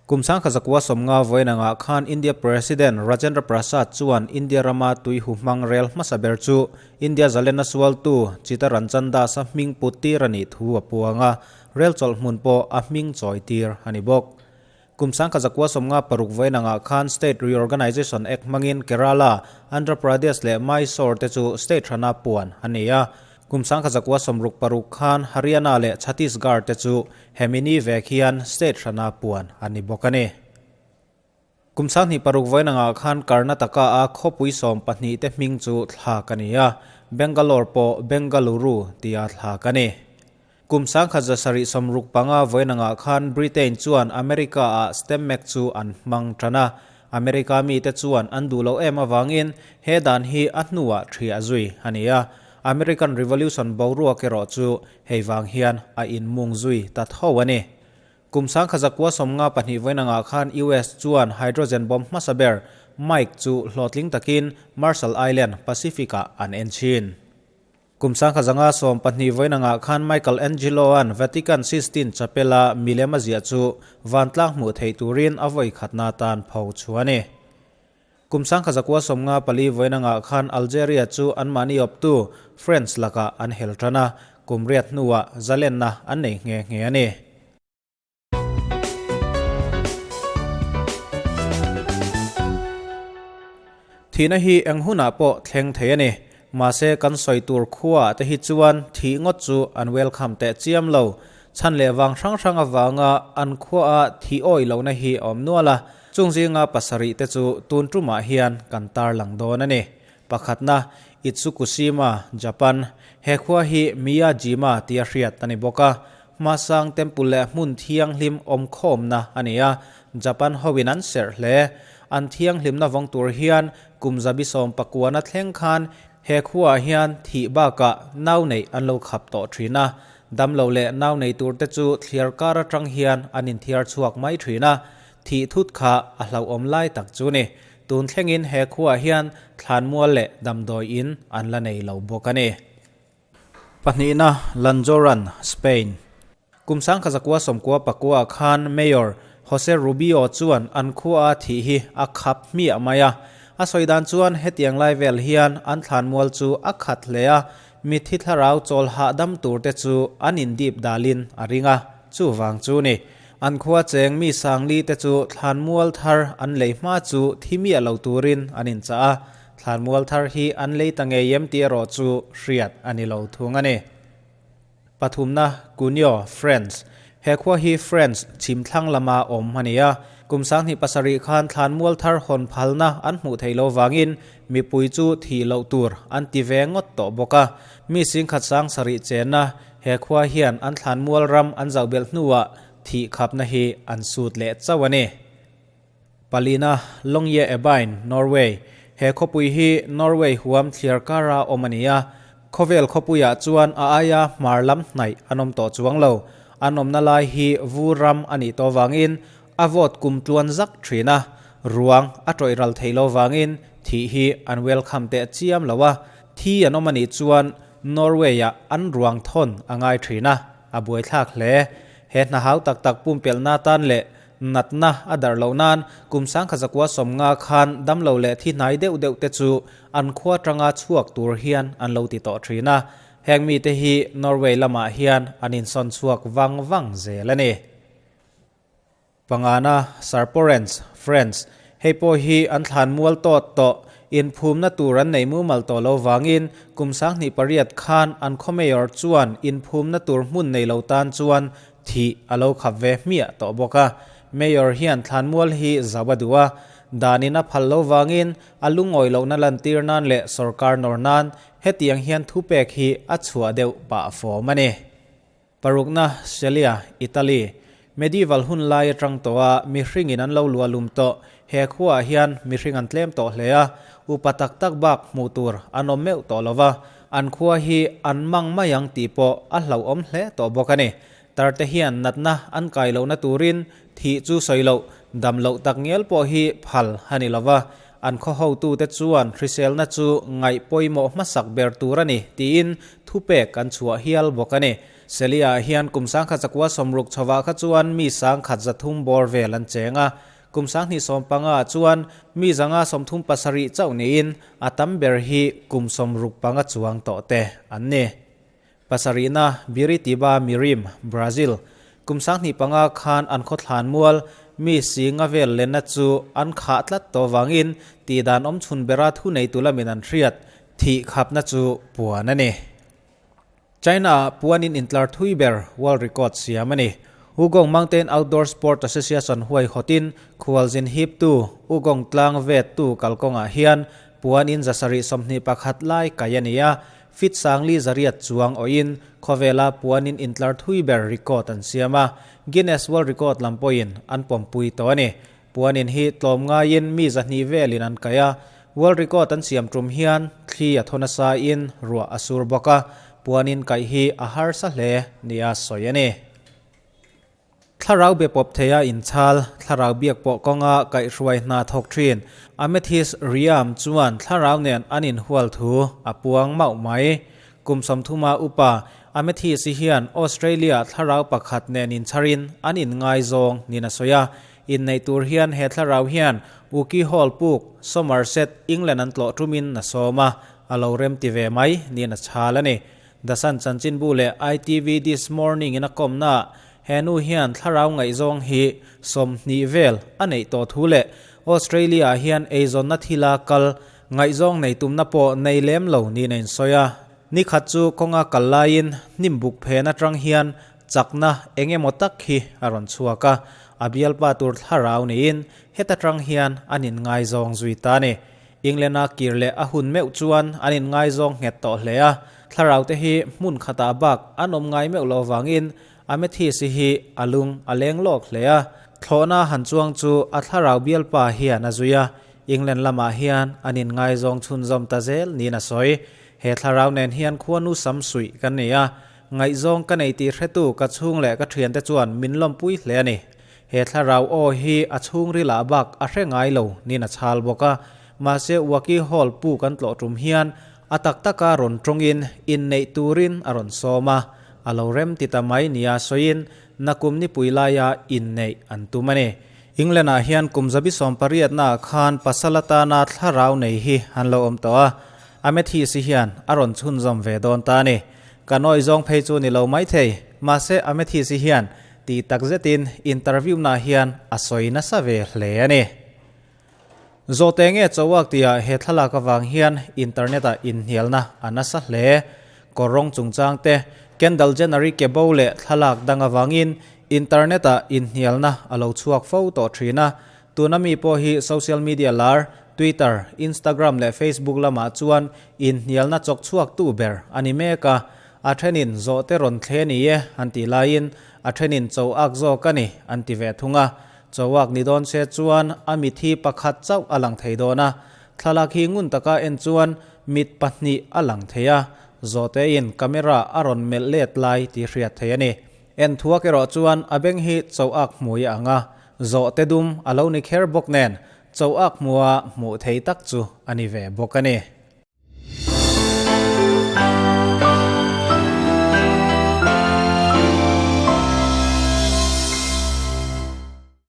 Kum 1950 vawiin angah khan India President Rajendra Prasad chuan India rama tui hu hmang rel hmasa ber chu India zalenna sualtu Chittaranjan Das-a hming put tir a nih thu a puang a, rel chawlh hmun pawh a hming chawi tir a ni bawk. Kum 1956 vawiin angah khan State Reorganisation Act hmangin Kerala, Andhra Pradesh leh Mysore te chu state hrana puan a ni a. Kum 1966 khan Haryana leh Chhattisgarh te chu hemi ni vek hian state hrana puan a ni bawk a ni. Kum 26 vawiin angah khan Karnataka a khawpui 12 te hming chu thlak a ni a, Bangalore pawh Bengaluru tia thlak a ni. Kum 1765 vawiin angah khan Britain chuan America ah Stemmek chu an hmang tan a, America mite chuan an duh loh em avangin he dan hi a hnuah thiah zui a ni a, American Revolution boruak erawh chu hei vang hian a inmung zui ta tho a ni. Kum 1952 vawiin angah khan US chuan hydrogen bomb hmasa ber Mike chu hlawhtling takin Marshall Island, Pacific-ah an en thin. Kum 1912 vawiin angah khan Michael Angelo-a'n Vatican Sistine Chapel-a milem a ziah chu vantlang hmuh theih turin a vawi khatna atan pho chhuah a ni. Kum 1954 vawiin angah khan Algeria chu anmahni awptu French lakah an hel tan a, kum riat hnuah zalenna an nei nghe nghe a ni. Thihna hi eng hunah pawh thleng thei a ni. Mahse kan sawi tur khuaah te hi chuan thih ngawt chu an welcome teh chiam lo. Chhan leh vang hrang hrang avanga an khuaah thih awih lohna hi a awm nual a, chung zinga pasarih te chu tun tumah hian kan tarlang dawn a ni. Pakhatna, Itsukushima, Japan. He khua hi Miyajima tia hriat a ni bawk a. Hmasang temple leh hmun thianghlim awmkhawmna a ni a, Japan hoin an serh hle. An thianghlimna vawng tur hian kum zabi sawm pakuana thleng khan he khuaah hian thih bakah nau neih an lo khap tawh thin a. Damlo leh nau nei turte chu thliar kar atang hian an inthiar chhuak mai thin a, thih thut kha a hlauhawm lai tak chu ni. Tun thlengin he khuaah hian thlanmual leh damdawi in an la nei lo bawk a ni. Pahnihna, Lanzoran, Spain. Kum 1999 khan Mayor Jose Rubio chuan an khua a thih hi a khap hmiah mai a. A sawi dan chuan hetiang lai vel hian an thlanmual chu a khat hle a, mitthi thlarau chawl hahdam tur te chu an indip dalin a ring a, chuvang chu ni. An khua cheng mi sangli te chu thlanmual thar an lei hma chu thi miah lo turin an inchah a, Thlanmual thar hi an lei ta ngei em tih erawh chu hriat a ni lo thung a ni. Pathumna, Cuneo, France. He khua hi France chhim thlang lama awm a ni a. Kum 27 khan thlanmual thar hawn phalna an hmuh theih lo vangin mipui chu thih loh tur an ti ve ngawt tawh bawk a. Mi singkhat sang sarih chenna he khua hian an thlanmual ram an zauh belh hnuah thih khapna hi an sut leh chauh a ni. Palina, Longyearbyen, Norway. He khawpui hi Norway huam thliar kara awm a ni a, khawvel khawpuiah chuan a aia hmar lam hnaih an awm tawh chuang lo. An awmna lai hi vur ram a nih tawh vangin a vawt kum tluan zak thin a, ruang a tawih ral theih lo vangin thih hi an welcome teh chiam lo a, thi an awm a nih chuan Norway-ah an ruang thawn a ngai thin a, a buaithlak hle. He hna hau tak tak pumpelhna tan leh Natna a darh loh nan kum 1950 khan damlo leh thi hnai deuh deuh te chu an khua tanga chhuak tur hian an lo ti tawh thin a, heng mite hi Norway lamah hian an insawn chhuak vang vang zel a ni. Pangana, Sarporens, France, hei pawh hi an thlan mual tawt tawh, inphumna tur an nei mumal tawh lo vangin kum 28 khan an khaw mayor chuan inphumna tur hmun nei lo tan chuan Thih a lo khap ve hmiah tawh bawk a, Mayor hian thlanmual hi zau a duh a, danin a phal lo vangin a lungawi lohna lantir nan leh sorkar nawr nan hetiang hian thupek hi a chhuah deuh pah fawm a ni. Parukna, Celia, Italy, Medieval hun lai atang tawh a mihringin an lo luah lum tawh, he khuaah hian mihring an tlem tawh hle a, upa tak tak bak hmuh tur an awm meuh tawh lo va, An khua hi an mang mai ang tih pawh a hlauhawm hle tawh bawk a ni. Tarte hian natna an kai lohna turin thih chu sawi loh, dam loh tak ngial pawh hi phal a ni lo va. An khaw hotute chuan hriselna chu ngaih pawimawh hmasak ber tur a ni tiin thupek an chhuah hial bawk a ni. Seli-ah hian kum 1960 chhovah kha chuan mi 1300 bawr vel an cheng a, kum 2015 ah chuan mi 537 chauh niin a tam ber hi kum 65 chuang tawh te an ni. Pasarihna, Biritiba Mirim, Brazil, Kum 2005 khan an khawthlan mual mi singa vel lenna chu an khah tlat tawh vangin tihdan awm chhun bera thuneitu lamin an hriat thih khapna chu puan a ni. China-ah puanin intlar thui ber world record siam a ni. Wugong Mountain Outdoor Sport Association huaihawtin khualzin hiptu Wugong tlang vettu kalkawngah hian puanin 721 lai kai a ni a, Feet sangli zariat chuang awhin khawvela puanin intlar thui ber record an siam a, Guinness World Record lam pawhin an pawmpui tawh a ni. Puanin hi tlawm ngaiin mi 200 velin an kaih a, World Record an siam tum hian thli a thaw nasa in ruah a sur bawk a, puanin kaih hi a harsa hle nia sawi a ni. Thlarau be pawp theia inchhal, thlarau biak pawh kawnga kaihhruai hna thawk thin Amethyst Riam chuan thlarau nen an inhual thu a puang mauh mai. Kum 30 upa Amethyst-i hian Australia thlarau pakhat nen inchharin an inngaizawng niin a sawi a. Inneih tur hian he thlarau hian Uki Hall puk, Somerset, England an tlawh tumin a sawm a, a lo remti ve mai niin a chhal a ni. The Sun chanchinbu leh ITV This Morning in a kawmnaah he nu hian thlarau ngaihzawng hi 20 vel a neih tawh thu leh Australia-ah hian eizawnna thila kal ngaihzawng nei tumna pawh nei lem lo niin a insawi a. Ni khat chu kawnga kal laiin hnim buk phen atang hian chakna eng emaw tak hi a rawn chhuak a, a bialpa tur thlarau niin heta tang hian an inngaizawng zui ta a ni. England-a kir leh a hun meuh chuan an inngaizawng nghet tawh hle a, thlarau te hi hmun khatah bak an awm ngai meuh lo avangin Amethyst-i hi a lung a leng lawk hle a, thlawhna han chuang chu a thlarau bialpa hian a zui a, England lamah hian an inngaizawng chhunzawm ta zel niin a sawi. He thlarau nen hian khuanu sam suih kan ni a, ngaihzawng ka nei tih hretu ka chhung leh ka thiante chuan min lawmpui hle a ni. He thlarau aw hi a chhungril ah bak a hre ngai lo niin a chhal bawk a, mahse Waki Hall pu kan tlawh tum hian a tak taka rawn tawngin inneih turin a rawn sawm a, a lo rem ti ta mai nia sawiin nakum nipui laia inneih an tum a ni. England ah hian kum 180 naah khan pasal atana thlarau nei hi an lo awm tawh a, Amethyst-i hian a rawn chhunzawm ve dawn ta a ni. Ka nawi zawng phei chu ni lo maithei, mahse Amethyst-i hian Tih tak zetin interview na hian a sawi nasa ve hle a ni. Zawhte nge chawak tihah he thlalak avang hian internet ah inhnialna a nasa hle. Kawr rawng chungchang te, Kendall Jenner-i ke bo leh thlalak dang avangin internet ah inhnialna a lo chhuak fo tawh thin a. Tuna mi pawh hi social media lar, Twitter, Instagram leh Facebook lamah chuan inhnialna chawk chhuaktu ber a ni mek a. A thenin zawhte rawn thle ni e an tih laiin a thenin cho ak zawk a ni an ti ve thung a. Cho ak ni dawn se chuan a mit hi pakhat chauh a lang thei dawn a. Thlalak hi ngun taka en chuan mit pahnih a lang thei a, zawhtein camera a rawn melh let lai tih hriat thei a ni. En thuak erawh chuan a beng hi cho ak hmui a ang a, zawhte dum a lo ni kher bawk nen cho ak hmua hmuh thei tak chu a ni ve bawk a ni.